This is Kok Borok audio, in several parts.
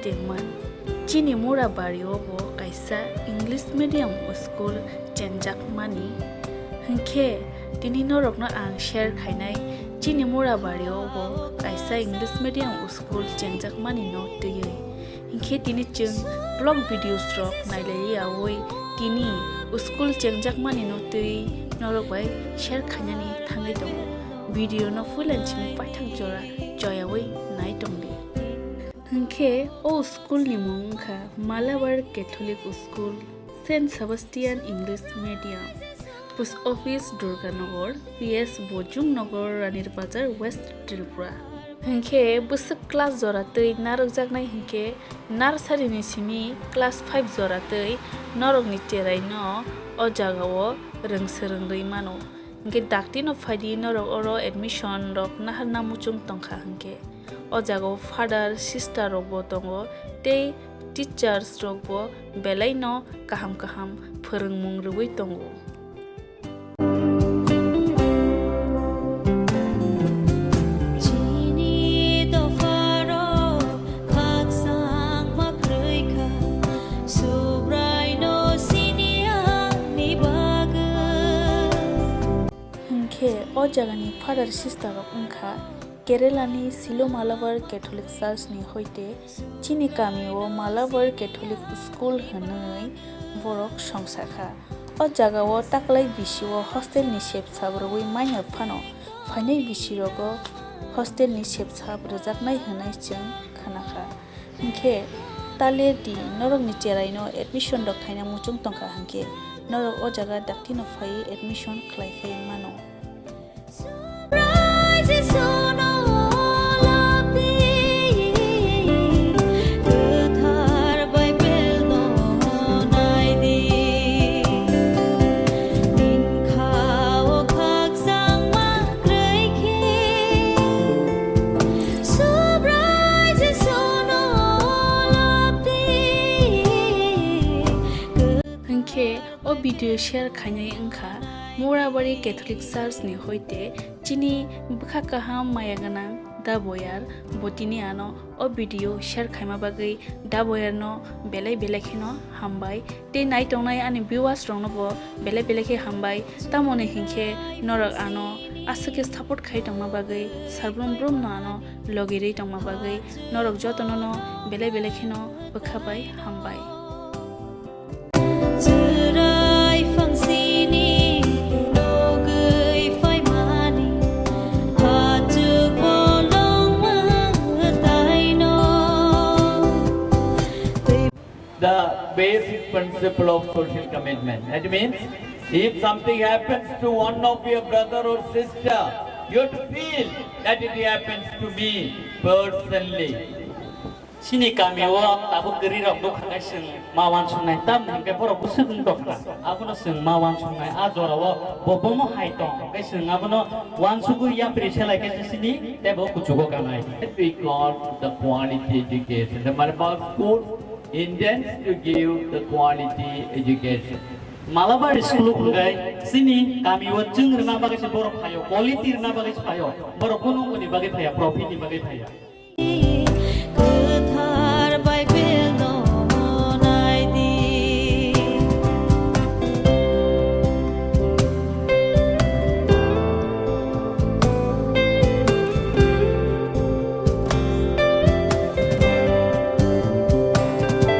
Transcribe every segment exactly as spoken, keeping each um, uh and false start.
Tengman. Chini Murabari o bo kaisa English medium school chengjak mani. Hinkhe tini norokno ang share khainai, chini Murabari o bo kaisa English medium school chengjak mani no twiwi. Hinkhe tini chwng vlog videos rok nailaiwi tini school chengjak mani no twi norok bai share khainani thangwi tongo. Video no full and chini paithak jora choyawi nai tongdi. Hinkhe o school ni mung wngkha Malabar Catholic School, Saint Sebastian English Medium, Post Office Durganagar, P S Bojongnagar, Ranir Bazar, West Tripura. Hinkhe bwswk class jora twi narwkjaknai hinkhe nursery ni simi class five jora twi norokni cherai no o jaga o rwng swrwng rwi mano. Hinkhe dakti no phaidi norok oro admission rok naharna muchung tongkha hinkhe. O jaga o father, sister rok bo tongo, tei teachers rok bo belai no kaham kaham phwrwngmung rwui tongo. Chini dopharok khakchangma kwrwi kha, Subraino sini ani bagwi. Hinkhe o jagani father sister rok wngkha Kerala ni Silo Malabar Catholic Church ni hoite chini kami o Malabar Catholic School hwnwi borok songsa kha. O jaga o taklai bisi o hostel ni sepsap rwui manya phano phainai bisi rogo hostel ni sepsap rwjaknai hwnwi chwng khna kha. Hinkhe taler di, norokni cherai no admission rok khaina muchung tongkha hinkhe norok o jaga dakti no phaiwi admission khlai khai mano. Hinkhe o video share khainai wngkha Murabari Catholic Church ni hoite chini bwkha kaham maya gwnang Daboyar, bo tini ano o video share khaima bagwi Daboyar no belai belai kheno hambai. Tei nai tongnai ani viewers rokno bo belai belai khe hambai, tamoni hinkhe norok ano aswk khe support khai tongma bagwi, sarbrum brum no ano logi rwi tongma bagwi norok jotono no belai belai kheno bwkha bai hambai. Chwrai phangsini nogwi phaimani hachuk bolong mwtaino. The basic principle of social commitment. That means, if something happens to one of your brother or sister, you have to feel that it happens to me personally. Chini kami o tabuk kwrwi rok dukha khe chwng ma uansuknai, tamni hwnkhe borok bwswk wng tongkha, abono chwng ma uansuknai. A jora o bo bomo hai tong khe chwng abono uansugwi yapri selai khe chini tei bo kuchugo kanai. That we call the quality education. The Malabar school intends to give the quality education. Malabar school hwnkhe chini kami o chwng rwna bagwi se borok phaio, quality rwna bagwi se phaio, borok kunu unguni bagwi phaiya, profit ni bagwi phaiya. Kwthar Bible no nai di.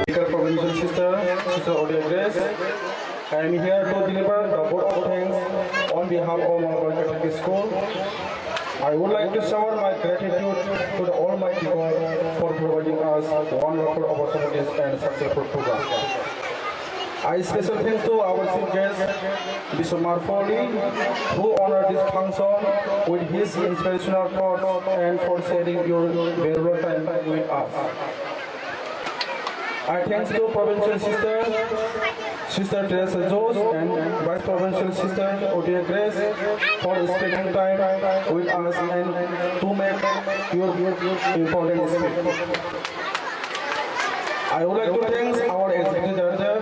Speaker, provincial sister, Sister Odia Grace. I am here to deliver the vote of thanks on behalf of Malabar Catholic School. I would like to shower my gratitude to the Almighty God for providing us wonderful opportunities and successful program. I special thanks to our chief guest, Mister Marfoli, who honored this function with his inspirational thoughts and for sharing your valuable time with us. I thanks to Provincial Sister, Sister Teresa Jones and Vice Provincial Sister Odia Grace for spending time with us and to make your important speech. I would like to thank our Executive Director,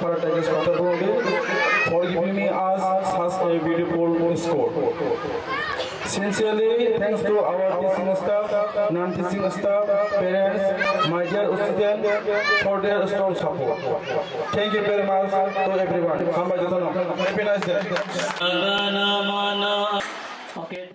Father Tejas Kathar Brombil, for giving me us such a beautiful school. Sincerely thanks to our teaching staff, non-teaching staff, parents, my dear students for their strong support. Thank you very much to everyone. Hambai jotono. Happy nice day. Okay.